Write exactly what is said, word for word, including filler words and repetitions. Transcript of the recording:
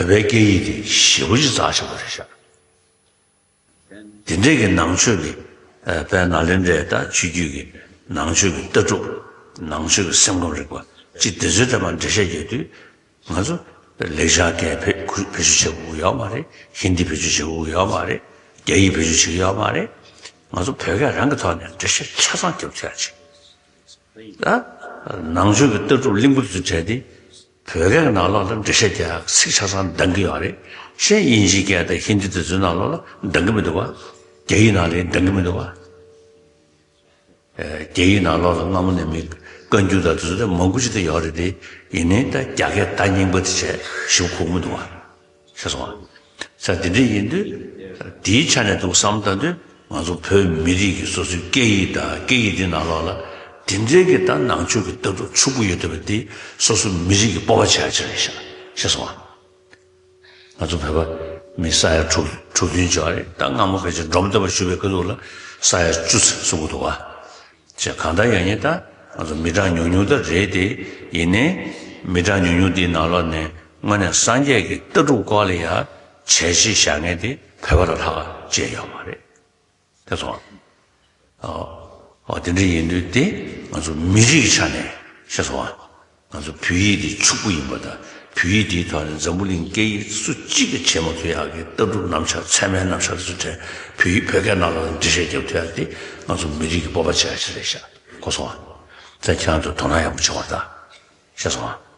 བོད་པའི་སྐད་ཡིག་དེ་ཞེ་པོ་ཅིག་རྩ་ཆེན་པོ་རེད་ཤག་དེ་འདྲས་ཀྱི་ནང་ཆོས་ཀྱི་ཨ་དཔལ་ནཱ་ལེནྡྲའི་ད་ཆོས་བརྒྱུད་ཀྱི་ནང་ཆོས་ཀྱི་ལྟ་གྲུབ། ནང་ཆོས་ཀྱི་སེམས་ཁམས་རིག་པ་ཅིག་དེ་ཚོའི་གྲས་མ་འགྲེལ་བཤད་རྒྱག་དུས། ང་ཚོ་ལེགས་སྦྱར་སྐད་བེད་བེད་སྤྱོད་བྱེད་དགོས་ཀྱི་ཡོད་མ་རེད། ཧིན་དི་བེད་སྤྱོད་བྱེད་དགོས་ཀྱི་ཡོད་མ་རེད། རྒྱ་ཡིག་བེད་སྤྱོད་བྱེད་ཀྱི་ཡོད་མ་རེད། ང་ཚོ་བོད་སྐད་རང་གི་ཐོག་ནས་འགྲེལ་བཤད་ཆ་ཚང་རྒྱབ་ཐུབ་ཡ་ཅིག་ད་ནང་ཆོས་ཀྱི་ལྟ་གྲུབ་གླིང་བུ་དེ་ཚོ་བྲལ་ཏེ། བོད་སྐད་ཀྱི་ནང་ལོགས་ལ་འགྲེལ་བཤད་རྒྱག་ཡ་ཚིག་ཆ་ཚང་འདང་གི་ཡོད་རེད། གཞན་དབྱིན་ཇིའི་སྐད་དང་ཧིན་དི་དེ་ཚོའི་ནང་ལོགས་ལ་འདང་གི་མི་འདུག་བ། རྒྱ་ཡིག་ནང་ལ་འདང་གི་མི་འདུག་བ། རྒྱ་ཡིག་ནང་ལོགས་ལ་སྔ་མོ་ནས་མི་བཀའ་འགྱུར་དང་དེ་ཚོ་དེ་མང་པོ་ཅིག་ད་ཡོད་རེད་དེ། ཡིན་ནའི་ད་རྒྱ་སྐད་ད་རྙིང་པ་དེ་བྱས་ཞིབ་གོ་མི་འདུག་བ། ཤེས་སོང་ང་། ས་དེ་འདྲ་ཡིན་དུས། དེའི་ཆ་ནས་འདུག་བསམ་ད་དུས་ང་ཚོ་བོད་མི་རིགས་ཀྱི་སོ་སོའི་སྐད་ཡིག་དང་སྐད་ཡིག་དེ་ནང་ལོགས་ལ་དེ་འདྲའི་གི་ད་ནང་ཆོས་ཀྱི་ལྟ་གྲུབ་ཕྱུག་པོ་ཡོད་བསྡད་པ་དེ་སོ་སོ་མི་རིགས་ཀྱི་སྤོབས་པ་བྱ་ཡ་ཅིག་རེད་ཤག་ཤེས་སོང་ང་། ང་ཚོ་བོད་པ་མི་ས་ཡ་དྲུག་དྲུག་བདུན་ཅིག་ཡོད་རེད། ད་སྔ་མོ་ཕལ་ཆེར་འབྲོམ་སྟོན་པ་བཞུགས་པའི་སྐབས་དུས་ལ་ས་ཡ་བཅུ་ཙམ་ཟིན་གྱི་འདུག་བ། ཅེས་གང་ལྟར་ཡང་ཡིན་ད་ང་ཚོ་མི་གྲངས་ཉུང་ཉུང་ད་རེད་དེ། ཡིན་ནའི་མི་གྲངས་ཉུང་ཉུང་དེའི་ནང་ལོགས་ནས་དངོས་གནས་སངས་རྒྱས་ཀྱི་ལྟ་གྲུབ་སྐོར་ལ་ཡ་བྱས་རྗེས་བཞག་མཁན་དེ་བོད་པ་ལས་ལྷག་ཅིག་ཡོད་མ་རེད། ཤེས་སོང་ང་། ཨོ། ཨོ་དེ་འདྲ་ཡིན་དུས་དེ་ང་ཚོ་མི་རིགས་ཀྱི་ཆ་ནས་ཤེས་སོང་ང་། ང་ཚོ་བོད་ཡིག་དེ་ཕྱུག་པོ་ཡིན་པ་དང་། བོད་ཡིག་དེའི་ཐོག་ནས་འཛམ་བུ་གླིང་སྐད་ཡིག་སུ་གཅིག་གིས་བྱེད་མ་ཐུབ་ཡག་གི་ལྟ་གྲུབ་རྣམ་གཞག་ཚད་མའི་རྣམ་གཞག་དེ་ཚོ་གྲས་བོད་ཡིག་བོད་སྐད་ནང་ལ་འགྲེལ་བཤད་རྒྱབ་ཐུབ་ཡག་དེ་ང་ཚོ་མི་རིགས་ཀྱི་སྤོབས་པ་ཆེ་བ་ཞིག་རེད་ཤག་གོ་སོང་ང་། ད་ཁྱེད་རང་ཚོ་དོ་སྣང་ཡག་པོ་བྱུང་བ་དང་། ཤེས་སོང་ང་།